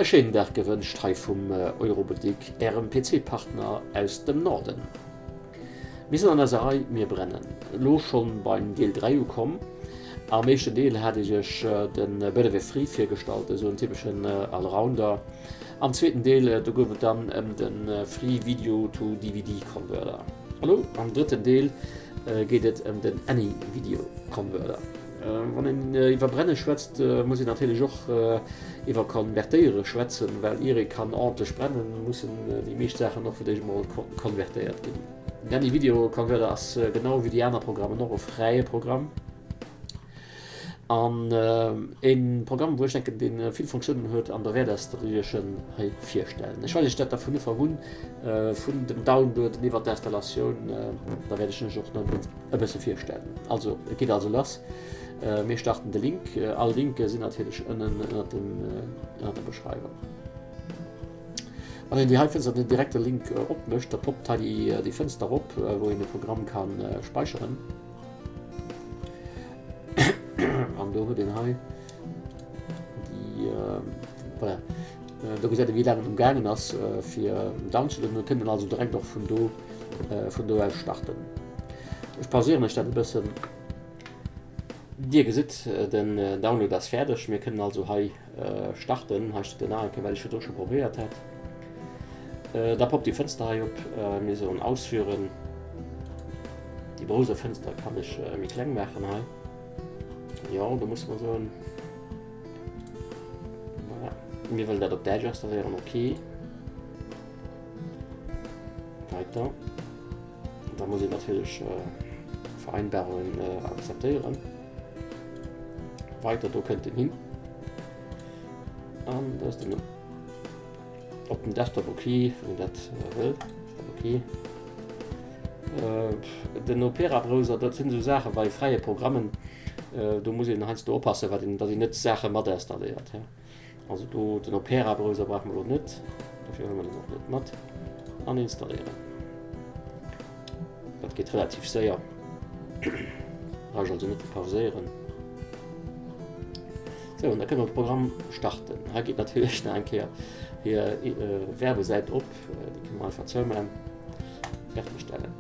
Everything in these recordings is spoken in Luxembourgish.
E schéinen Dag gewënscht hei vum Euroboutique, Ärem PC-Partner aus dem Norden. Mir sinn an eiser Rei Mir brennen elo schonn beim Deel 3 ukomm. Am éischten Deel hat ech iech de Betterware Free virgestallt, esou en typeschen Allrounder. Am zweeten Deel do gouf et dann ëm de Free Video to DVD Converter. Elo am drëtten Deel geet et ëm den Any Video Converter. Wann een iwwer Brenne schwätzt, muss een natierlech och iwwer Konvertéiere schwätzen, well ier ee kann ordentlech brennen, mussen déi meescht Saachen och fir d'éischt emol konvertéiert ginn. Den Any Video Converter ass genau wéi déi aner Programmen och e fräie Programm an e Programm, wou ech denken, dee vill Funktiounen huet an derwäert ass, datt ech iech en hei virstellen. Ech weisen iech dat da vun Ufank un, vun dem Downloaden iwwer d'Installatioun, da wäert ech en iech och nach. e bësse virstellen. Also et geet also lass. Mir starten de Link. All Linke sinn natierlech ënnen ënnert dem ënnert der Beschreiwung. Wann een déi hei Fënster den direkte Link opmécht, da poppt hei déi déi Fënster op, wou een de Programm kann speicheren. An do huet een hei déi voilà. Do gesäit ee wéi laang et umgaangen ass fir downzulueden. Do kënnt een also direkt och vun do vun do aus starten. Ech pauséieren ech dat e bëssen. Dir gesitt, den Download ass fäerdeg. Mir kënnen also hei starten. Hei steet den nach eng Kéier, well ech virdru scho probéiert hat. Da poppt déi Fënster hei op. Mir soen ausführen. Déi Browserfënster kann ech méi kleng maachen hei. Jo, do musse mer soen. Voilà. Mir wëllen dat op Däitsch installéieren, okay. Weiter. Da muss een natierlech Vereinbarungen akzeptéieren. Weiter, do kënnt en hin. An da ass den op dem Desktop ok, wann een dat wëll. Ass dat ok. Den Opera-Browser, dat sinn esou Saache bei fräie Programmen, do muss een heiansdo oppassen, wat een, datt een net Saache mat installéiert. Also do den Opera Browser brauche mer lo net, dofir huele mer den och net mat an installéieren. Dat geet relativ séier. Brauch ech also net ze pauséieren. Sou, an da kënne mer de Programm starten. Hei geet natierlech nach eng Kéier hir Werbesäit op, déi kënne mer einfach zoumaachen. Fertigstellen.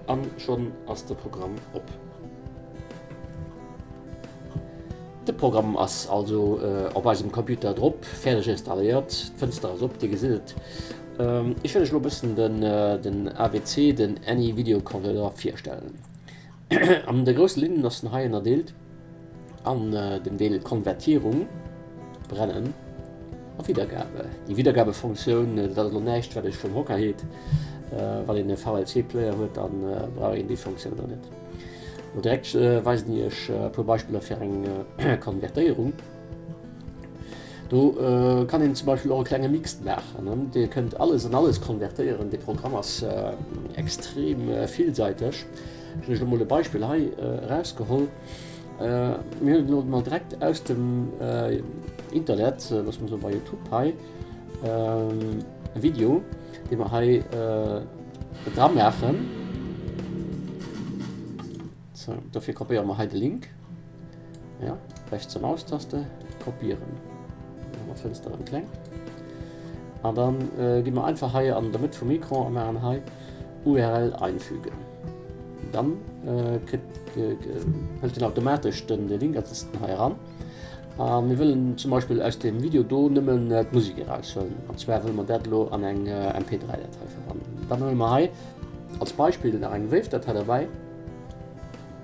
An schonn ass de Programm op. De Programm ass also op eisem Computer drop, fäerdeg installéiert. D'Fënster ass op, Dir gesitt et. Ech wëll lech elo e bëssen den AVC, den Any Video Converter, virstellen. An de grousse Linnen ass en hei ënnerdeelt an dem Deel Konvertierung, Brennen a Wiedergabe. Déi Wiedergabefunktioun, dat ass elo näischt wat iech vum Hocker heet. Wann een e VLC-Player huet, da brauch een déi Funktioun do net. Lo direkt weisen ech iech e puer Beispiller fir eng Konvertéierung. Do kann een zum Beispill och e klenge Mix maachen. Dir kënnt alles an alles konvertéieren. Dee Programm ass extrem villsäiteg. Ech hunn iech elo mol e Beispill hei erausgeholl. Mir hunn elo mol direkt aus dem Internet, loosse mer soen bei Youtube hei, e Video, dee mer hei dra maachen. Sou, dofir kopéiere mer hei de Link. Ja, rechtse Maustaste, kopieren. Dann hu mer d'Fënster erëm kleng. An dann gi mer einfach hei an der Mëtt vum Ecran a maachen hei URL einfügen. Dann kritt, hëlt en automatesch den Link a setzt en hei eran. A mir wëllen zum Beispill aus deem Video do nëmmen d'Musek eraushuelen. An zwar wëlle mer dat elo an eng MP3-Datei verwandelen. Dann huele mer hei als Beispill nach eng Wave-Datei derbäi.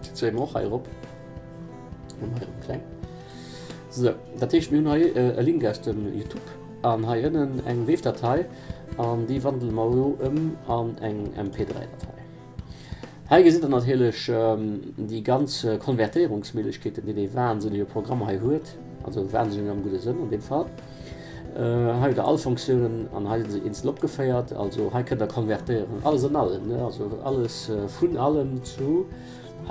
Déi zéie mer och hei erop. Hei erop kleng. Sou, dat heescht mir hunn hei e Link aus dem Youtube an hei ënnen eng Wave-Datei an déi wandele mer elo ëm an eng MP3-Datei. Hei gesitt der natierlech déi ganz Konvertéierungsméiglechkeeten, déi dee wahnsinnege Programm hei huet, also wahnsinneg am gudde Sënn an deem Fall. Hei hutt der all Fonctiounen an hei si se eenzel opgeféiert. Also hei kënnt der konvertéieren, alles an allem, ne, also alles vun allem zu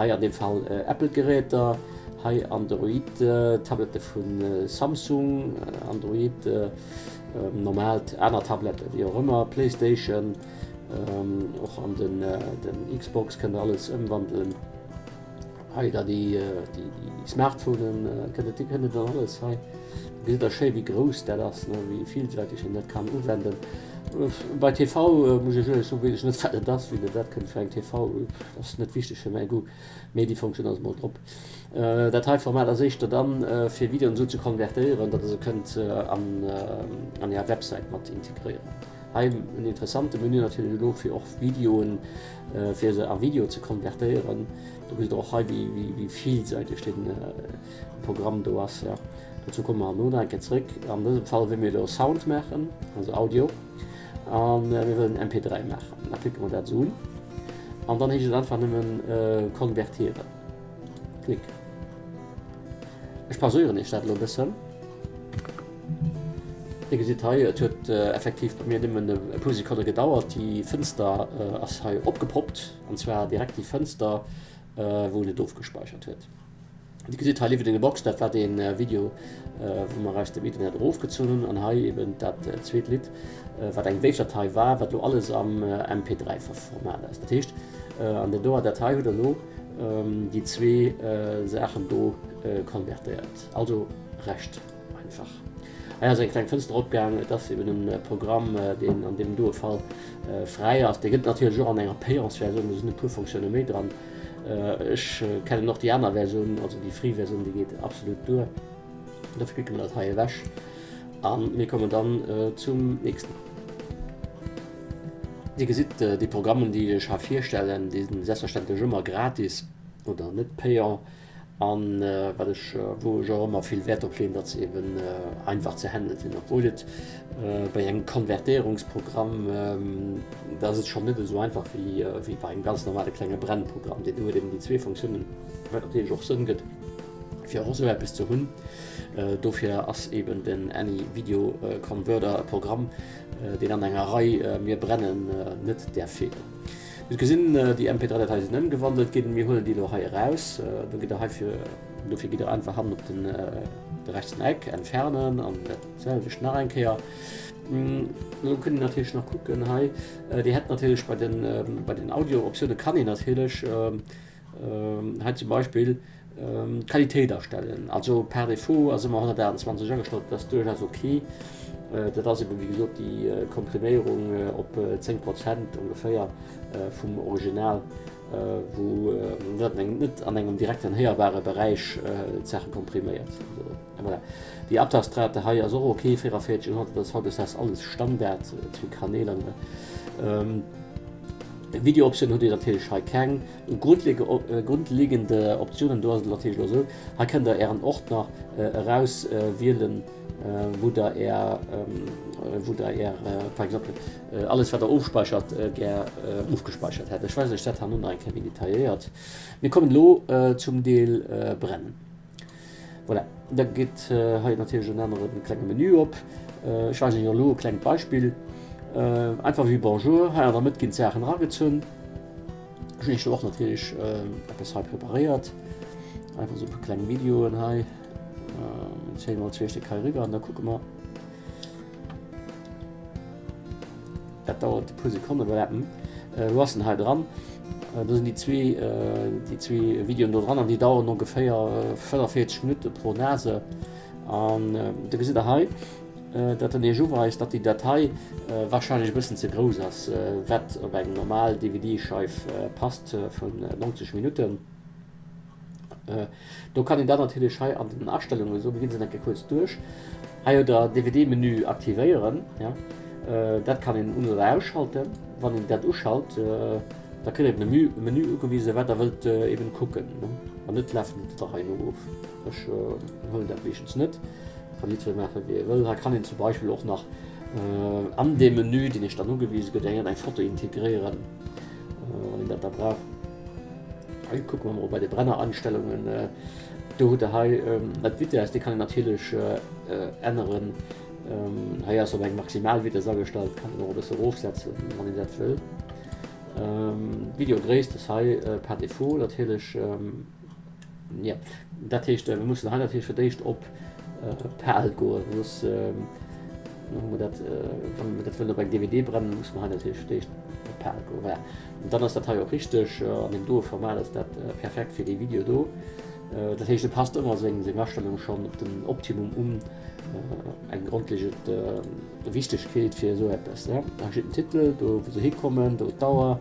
hei an deem Fall Apple-Geräter, hei Android-Tablette vu Samsung, Android, normaalt aner Tablette, wéi och ëmmer, Playstation. Och an den Xbox kënnt der alles ëmwandelen. Hei da déi Smartphonen, kënnt et kënnt et dann alles hei. Do gesitt der schéi wéi grouss dat ass, ne, wéi villsäiteg een dat kann uwenden. Bei TV muss ech éierlech soen, weess ech net wat et ass, wéi der dat kënnt fir eng TV, ass net wichteg fir mäi Goût, mee déi Funktioun ass emol drop. Dat hei Format ass éischter dann fir Videoen esou ze konvertéieren, datt der se kënnt an an är Websäit mat integréieren. Hei en interessante Menü natierlech elo fir och Videoen fir se a Video ze konvertéieren. Do gesitt der och hei wéi villsäiteg den Programm do ass. Jo dozou komme mer herno nach eng Kéier zréck. An dësem Fall wëlle mir elo Sound maachen, also Audio, a mir wëllen MP3 maachen. Da klicke mer dat esou un an dann heescht et einfach nëmmen konvertieren. Klick. Ech pauséieren iech dat elo e bëssen. Dir gesitt hei, et huet effektiv bei mir nëmmen e puer Sekonne gedauert. Déi Fënster ass hei opgepoppt, an zwar direkt déi Fënster, wou en et ofgespeichert huet. Dir gesitt hei Live it in a Box, dat war dee Video, wou mer aus dem Internet erofgezunn hunn, an hei eben dat zweet Lidd, wat eng Wave-Datei war, wat elo alles am MP3-Format ass. Dat heescht, an där doer Datei hutt Der elo déi zwee Saachen do konvertéiert. Also recht einfach. Hei ass eng kleng Fënster opgaang. Et ass eben e Programm, deen an deem doe Fall fräi ass. Dee gëtt natierlech och an enger Payance-Versioun, do sinn e puer Fonctionne méi dran. Ech kennen och déi aner Versioun, also déi free Versioun, déi geet absolut duer. Dofir klicke mer dat hei ewech a mir kommen dann zum nächsten. Dir gesitt, déi Programmen, déi ech hei virstellen, déi sinn selbstverständlech ëmmer gratis oder net payant. An wat ech, wou ech och ëmmer vill Wäert drop leeën, datt se eben einfach ze handelen sinn, obwuel et bei engem Konvertéierungsprogramm, da ass et schonn net esou einfach wéi wéi bei engem ganz normale klenge Brennprogramm. Deen huet eben déi zwee Funktiounen, wat natierlech och Sënn gëtt, fir och esou eppes ze hunn. Dofir ass eben den Any Video Converter e Programm, deen an enger Rei mir brennen net däerf feelen. Mir gesinn déi MP3-Datei sinn ëmgewandelt ginn. Mir huelen déi elo hei eraus. Do gitt der heifir, dofir gitt der einfach hannen op den de rechtsen Eck, entfernen an dat selwecht nach eng Kéier. Elo kënnt een natierlech nach kucken hei, Dir hätt natierlech bei den bei den Audio-Optioune kann een natierlech hei zum Beispill d'Qualitéit astellen. Also par défaut ass ëmmer 128 agestallt, dat ass duerchaus ok. Dat ass eben wéi gesot déi Kompriméierung op 10 Prozent ongeféier vum Original, wou dat net an engem direkten héierbare Beräich d'Saache kompriméiert. Voilà. Déi Abtastrate hei ass och ok, 44 100, dat ass hautdesdaags alles Standard, zwee Kanäl an. Video-Optioun hutt Dir natierlech hei keng. Grundlegende Optiounen, do ass et natierlech elo esou, hei kënnt Der Ären Ordner eraus wielen, wou Der Är, wou Der Är, par exemple alles wat Der ofspeichert, gär ofgespeichert hätt. Ech weisen Iech dat herno nach eng Kéier méi detailléiert. Mir kommen elo zum Deel Brennen. Voilà, da geet hei natierlech en anere klenge Menü op. Ech weisen Iech elo e klengt Beispill. Einfach wéi Bonjour, hei an der Mëtt ginn d'Saachen eragezunn. Ech hunn Iech do och natierlech eppes hei preparéiert. Einfach esou e puer kleng Videoen hei. Mir zéie mol zwee Stéck hei eriwwer an da kucke mer. Dat dauert e puer Sekonne, voilà. Elo ass en hei dran. Do sinn déi zwee, déi zwee Videoen do dran an déi daueren ongeféier 45 Minutte pro Nase. An do gesitt der hei, datt en Iech uweist, datt déi Datei warscheinlech e bëssen ze grouss ass, wat op eng normal DVD-Scheif passt vun 90 Minutten. Do kann een dann natierlech hei an den Astellungen, esou, mir ginn se eng Kéier kuerz duerch, hei hutt der DVD-Menü aktivéieren, ja, dat kann een un oder ausschalten. Wann een dat uschalt, da kritt der eben e Menü ugewisen, wat der wëllt eben kucken. Wann net, lafen déi der Rei no of. Ech huelen dat meeschtens net, kann jiddweree maachen, wéi e wëll. Hei kann een zum Beispill och nach an deem Menü, deen iech dann ugewise gëtt, eng Foto integréieren, wann een dat da brauch. Hei kucke mer mol bei de Brenneranstellungen. Do hutt der hei d'Vitess, déi kann een natierlech änneren. Hei ass op eng Maximalvitess agestallt, kann een och e bësse erofsetzen, wann een dat wëll. D'Videogréisst ass hei par défaut natierlech. Jo, dat heescht, mir mussen hei natierlech fir d'éischt op PAL goen, soss. Dann hu mer dat, wann mer dat wëllen op eng DVD brennen, musse mer hei natierlech fir d'éischt op PAL goen. Voilà. An dann ass dat hei och richteg. An deem doe Format ass dat perfekt fir dee Video do. Dat heescht, e passt ëmmer seng, seng Astellung schonn op den Optimum un. Eng grondlegend Wichtegkeet fir esou eppes. Da steet den Titel, do wou se hikommen, do d'Dauer.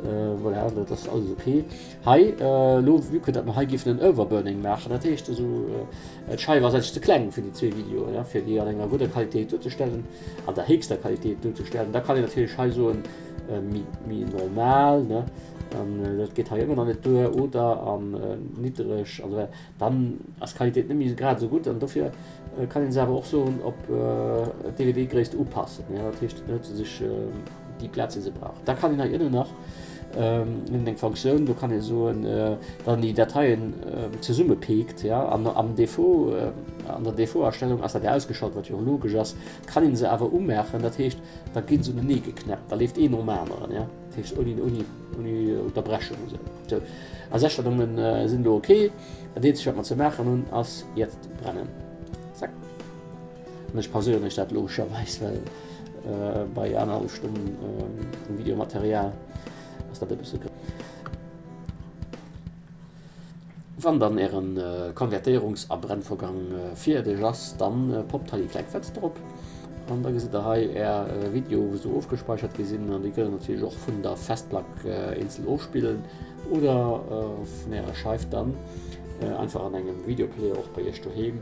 Voilà, dat ass alles ok. Hei elo, vue que datt mer hei géifen en Overburning maachen, dat heescht esou, d'Scheif ass eigentlech ze kleng fir déi zwee Videoen, fir déi an enger gudder Qualitéit duerzestellen, an der héchster Qualitéit duerzestellen. Da kann een natierlech hei soen, méi, méi normal, ne, an dat geet hei ëmmer nach net duer, oder an niddreg an esou weider. Dann ass d'Qualitéit net méi grad esou gutt an dofir kann een se awer och soen op d'DVD-Gréisst upassen, dat heescht, dann huet se sech déi Plaz, déi se brauch. Da kann een hei ënnen nach ënnen eng Funktioun, do kann ee soen, datt en déi Dateien zesummepeekt, ja, an am Defaut, an der Defaut-Astellung ass dat ja ausgeschalt, wat jo och logesch ass, kann een se awer umaachen, dat heescht, da gi se unenee geknäppt, da leeft een nom aneren, ja. Dat heescht ouni, ouni, ouni Unterbrechung esou. Sou, eis Astellungen sinn elo ok. Dat eenzegt wat mer ze maachen hunn ass jetzt brennen. Zack. An ech pauséieren iech dat logescherweis, well bei anerhallef Stonn Videomaterial ass dat e bësse grouss. Wann dann ären Konvertéierungs a Brennvorgang fierdeg ass, dann poppt hei déi kleng Fenster op an da gesitt der hei är Video wou se ofgespeichert gi sinn an déi kënnt der natierlech och vun der Festplack eenzel ofspillen oder vun ärer Scheif dann einfach an engem Videoplayer och bei iech doheem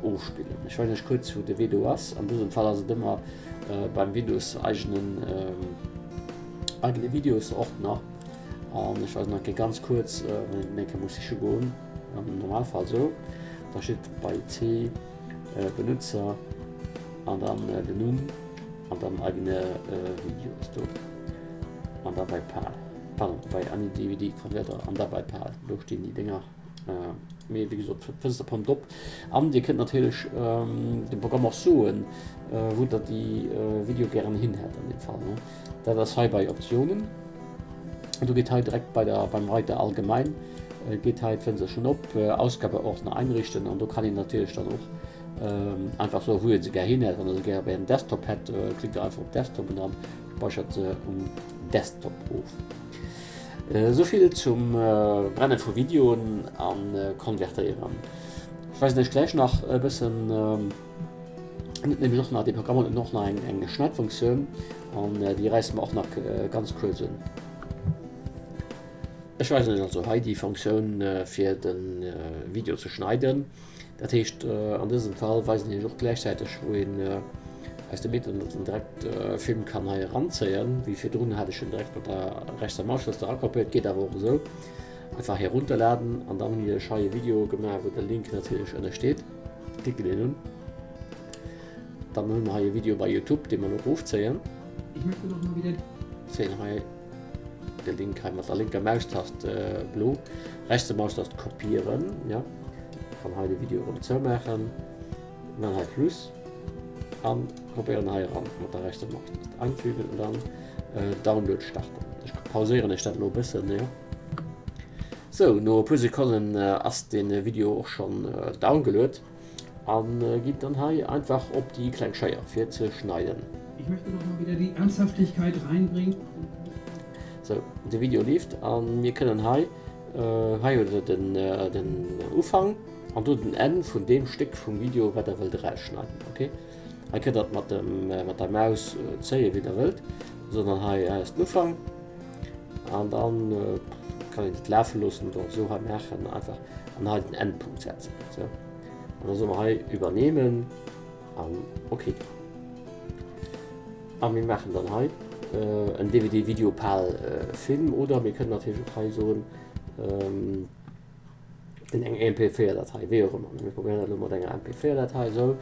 ofspillen. Ech weisen iech kuerz wou de Wee do ass. An dësem Fall ass et ëmmer beim Windows eigenen eigene Videosordner. An ech weisen nach eng Kéier ganz kuerz, wann een den eng Kéier muss siche goen, am Normalfall esou, da steet bei C Benutzer an dann den Numm an dann eigene Videos do an da bei PAL, pardon, bei AnyDVD Converter an da bei PAL, do stinn déi Dénger. Mee wéi gesot, d'Fënster pompt op an Dir kënnt natierlech dem Programm och soen, wou der déi Video gären hin hätt an deem Fall. Dat ass hei bei Optionen. Do geet hei direkt bei der, beim Reiter allgemein geet hei d'Fënsterchen op, Ausgabeordner einrichten an do kann een natierlech dann och einfach soen, wou ee se gär hin hätt. Wann der se gär op Ärem Desktop hätt, klickt der einfach op Desktop an dann speichert se um Desktop of. Esouvill zum Brenne vu Videoen a konvertéieren. Ech weisen iech gläich nach e bëssen, en huet nämlech och nach, dee Programm huet och nach eng Schneidfunktioun an déi räisse mer och nach ganz kuerz un. Ech weisen iech also hei déi Funktioun fir de Video ze schneiden. Dat heescht an dësem Fall weisen ech iech och gläichzäiteg wou een aus dem Internet den direkt Film kann hei eranzéien. Wéi virdrun hat ech en direkt mat der rechtser Maustaste erakopéiert, geet awer och esou. Einfach herunterladen an dann hunn ech hei e Video gemaach wou de Link natierlech ënne steet. Klicken deen un. Dann hunn mer hei e Video bei Youtube dee mer elo erofzéien. Zéien hei de Link hei mat der lénker Maustast blo, rechtser Maustast kopieren, ja. Kann hei de Video erëm zoumaachen, dann hei Plus an kopéieren hei eran mat der rechtser Maustast einfügen und dann Download starten. Ech pauséieren iech dat elo e bëssen, jo. Sou, no e puer Sekonnen ass de Video och schonn downgeluet. An gitt dann hei einfach op déi kleng Schéier fir ze schneiden. Ich möchte noch mal wieder die Ernsthaftigkeit reinbringen. Sou, de Video leeft an mir kënnen hei, hei hutt der den den Ufank an do den Enn vun deem Stéck vum Video wat der wëllt erausschneiden. Ok, hei kënnt der mat dem mat der Maus zéien wéi der wëllt. Sou dann hei ass den Ufank an dann kann een et lafe loossen oder och esou hei maachen einfach an hei den Endpunkt setzen. Sou an da soe mer hei übernehmen an ok. A mir maachen dann hei en DVD Video Pal Film oder mir kënnen natierlech och hei soen En eng MP4 Datei, wéi och ëmmer. Mir probéieren dat elo mat enger MP4 Datei esou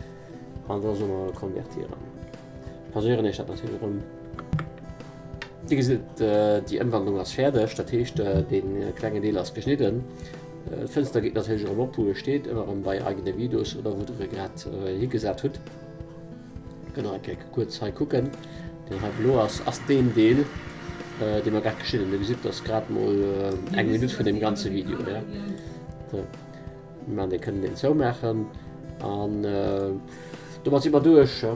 an da soe mer konvertieren. Ech pauséieren iech dat natierlech erëm. Dir gesitt, déi Ëmwandlung ass fäerdeg, dat heescht dee klengen Deel ass geschnidden. D'Fënster geet natierlech erëm op wou e steet, ëmmer erëm bei eigene Videos oder wou der e grad higesat hutt. Kënnt nach eng Kéier kuerz hei kucken. Deen hei blo ass, ass deen Deel, dee mer grad geschnidden hunn. Dir gesitt, dass grad mol eng Minutt vun deem ganze Video. Ja. So. Mir maachen dee, kënnen deen zoumaachen. An domat si mer duerch.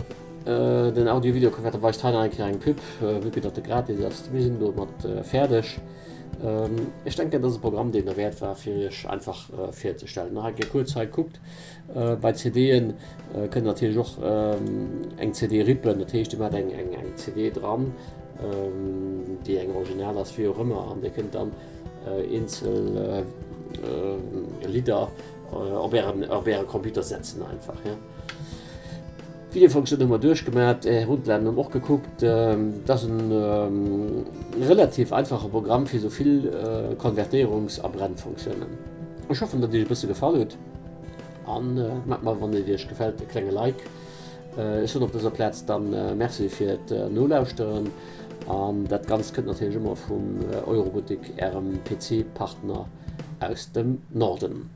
Den Audio-Video-Konverter weist hei nach eng Kéier eng Pub, vue que datt e gratis ass. Mir sinn domat fäerdeg. Ech denken, dat ass e Programm, deen derwäert war, fir iech einfach virzestellen. Nach eng Kéier kuerz hei, kuckt, bei CDe kënnt der natierlech och eng CD rippen, dat heescht, dir maacht eng CD dran, déi eng original ass, wéi och ëmmer, an dir kënnt dann eenzel Lidder op äre Computer setzen einfach. D'Videofunktioun hu mer duerchgemat, Erunterladen hu mer och gekuckt. Dat ass e relativ einfache Programm fir esou vill Konvertéierungs a Brennfunktiounen. Ech hoffen, datt iech e bësse gefall huet an maacht mer, wann et iech gefält, e klenge Like. Ech soen op dëser Plaz dann Merci fir d'Nolauschteren an dat Ganzt kënnt natierlech ëmmer vum Eurobuttek, ärem PC-Partner aus dem Norden.